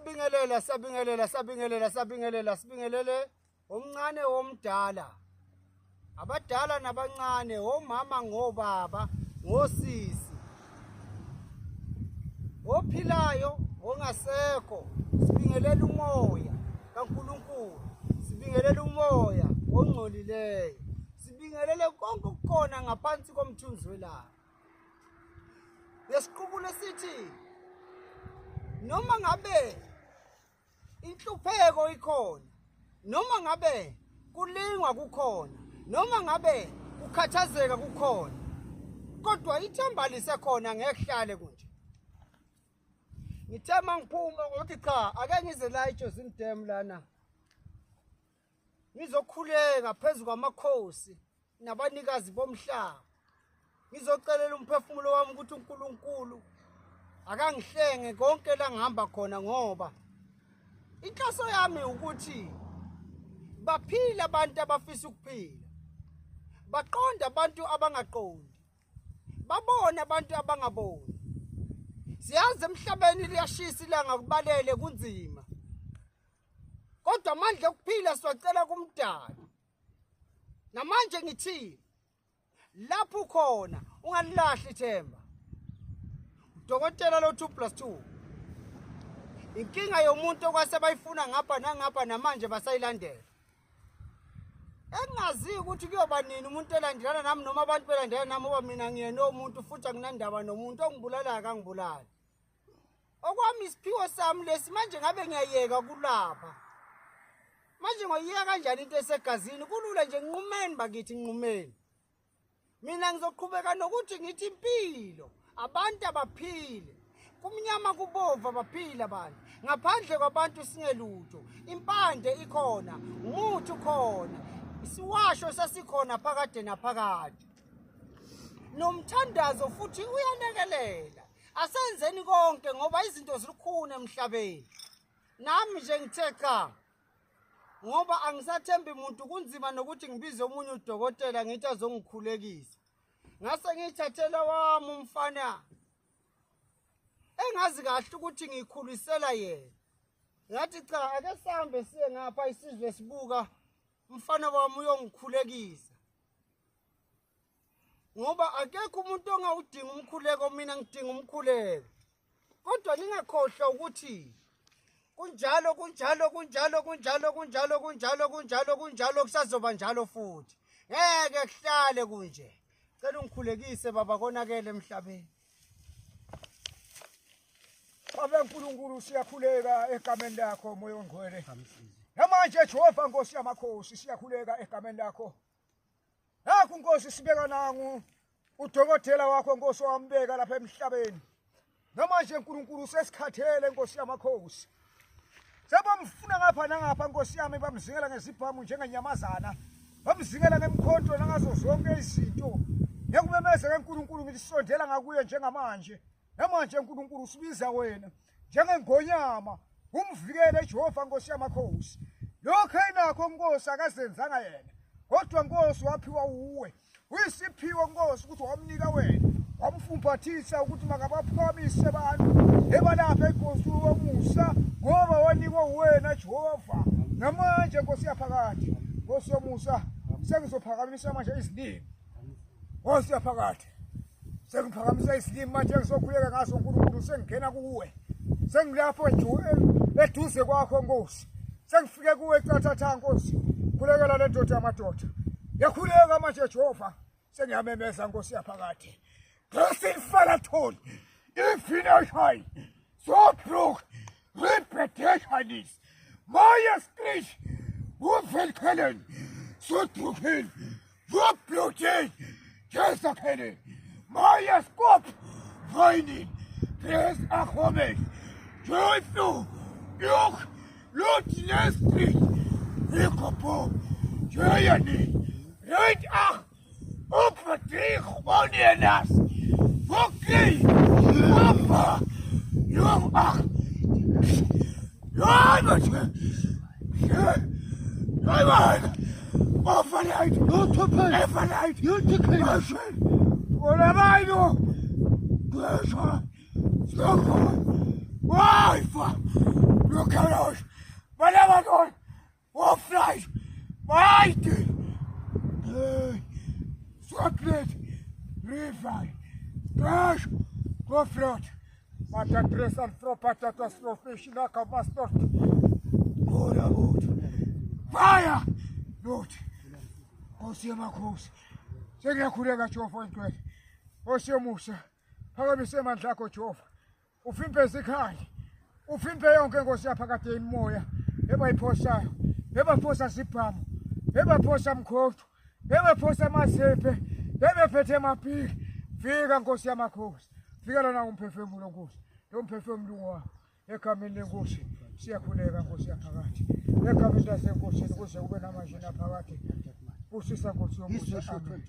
Sabingelela, sabingelela, sabingelela, sabingelela, sibingelele omncane womdala. Abadala nabancane, omama ngobaba, ngosisi. Ophilayo, ongasekho, sibingelela umoya kaNkulunkulu. Sibingelela umoya ongcolileyo. Sibingelele konke okukhona ngaphansi komthunzi welanga. Ngesiqubulo esithi noma ngabe inhlupheko ikhona, noma ngabe kulingwa kukhona, noma ngabe kukhathazeka kukhona, kodwa ithemba lisekhona, ngeke kuhlale kunje. Ngithe mangiphuma ngokuthi cha, ake ngize la eJozini Dam lana ngizokhuleka phezu kwamakhosi nabanikazi bomhlaba, ngizocelela umphefumulo wami ukuthi uNkulunkulu akangihlenge konke la ngihamba khona, ngoba inhloso yami ukuthi baphile abantu abafisa ukuphila, baqonde abantu abangaqondi, babone abantu abangaboni. Siyazi emhlabeni liyashisa ilanga, kubalele, kunzima, kodwa amandla okuphila siwacela kuMdali. Namanje ngithi lapho ukhona ungalilahli ithemba. Udokotela lo 2 plus 2, inkinga yomuntu okwase bayifuna ngapha nangapha, namanje basayilandela, engazi ukuthi kuyoba nini umuntu elandelana nami noma abantu belandelana nami, ngoba mina ngiyena omuntu futhi anginandaba nomuntu ongibulalayo, akangibulali. Okwami isiphiwo sami lesi. Manje ngabe ngiyayeka kulapha manje, ngoyiyeka kanjani into esegazini? Kulula nje, nqumeni bakithi, nqumeni. Mina ngizoqhubeka nokuthi ngithi impilo abantu abaphile, kumnyama kubovu abaphile abantu. Ngaphandle kwabantu singelutho. Impande ikhona, umuthi ukhona, isiwasho sasikhona phakade naphakade, nomthandazo futhi uyalekelela. Asenzeni konke ngoba izinto zilukhuni emhlabeni. Nami nje ngithe cha, ngoba angisathembi muntu, kunzima nokuthi ngibize omunye udokotela ngithi azongikhulekisa. Ngase ngiyithathela wami umfana engazi kahle ukuthi ngikhulisela yena. Ngathi cha, ake sihambe siye ngapha, isizwe sibuka, umfana wami uyongikhulekisa, ngoba akekho umuntu ongawudinga umkhuleko, mina ngidinga umkhuleko. Kodwa ningakhohlwa ukuthi kunjalo, kunjalo, kunjalo, kunjalo, kunjalo, kunjalo, kunjalo, kunjalo, kusazoba njalo futhi, ngeke kuhlale kunje. Cela ungikhulekise baba, konakele emhlabeni. Babe Nkulunkulu, siyakhuleka egameni lakho, Moya oNgcwele. Namanje Jehova Nkosi yamakhosi, siyakhuleka egameni lakho. Nakhu Nkosi sibeka nangu udokotela wakho Nkosi wambeka lapha emhlabeni. Namanje Nkulunkulu sesikhathele, Nkosi yamakhosi. Sebamfuna ngapha nangapha, Nkosi yami, bamzingela ngezibhamu njengenyamazana. Bamzingela ngemkhonto nangazo zonke izinto. Ngiyakumemeza kaNkulunkulu ngithi sondela ngakuye njengamanje. Namanje uNkulunkulu usibiza wena njengengonyama, umvikele Jehova Nkosi yamakhosi. Lokho enakho Nkosi akazenzanga yena, kodwa Nkosi waphiwa uwe. Uyisiphiwo Nkosi ukuthi wamnika wena, wamfumbathisa ukuthi makabaphakamise abantu ebalapha inkosi womusa, ngoba wanikwa uwena Jehova. Namanje Nkosi yaphakade, Nkosi yomusa, sengizophakamisa manje izilimi. Nkosi yaphakade, sengiphakamisa isilimi manje engizokhuleka ngaso uNkulunkulu, sengingena kuwe, sengilapho nje eduze kwakho Nkosi, sengifike kuwe cathatha Nkosi. Khulekela le ndoda yamadoda, yakhuleka manje Jehova, sengiyamemeza Nkosi yaphakade. Christin Falaton, Ifinashai, Sobruk, Repetitionis, Maya Strich, Ufelkelen, Sotrukin, Wuplutin, Jesakene, Maya Skop, Weinin, Tres Achomes, Joyfu, Juk, Lutnestri, Rikopo, Joyani, Reit Ach, Upatri, Onienas, Fuki, Papa, Jung Ach, Look at us. Woflight. Mighty. Swartlet. River. Crash. Go float. Matatres and fro patatas fro fish naka mastor. Go about. Fire. Lord. Nkosi yamakhosi. Sengiyakhuleka Jehova oyingcwele. Nkosi yomusa. Phakamise amandla akho Jehova. Ufimpe izikhali. Ufimpe yonke Nkosi yaphakade imimoya ebayiphosayo. Ebaphosa sibhamu. Ebaphosa mkhothu. Ebaphosa amasephe. Ebephethe amapiki. Fika Nkosi yamakhosi. Fika lana umphefumulo Nkosi. Lo mphefumulo wakho. Egameni lenkosi siyakhuleka Nkosi yaphakade. Egameni lasenkosini kuze kube namanje naphakade. Busisa Nkosi yomusa. Amen.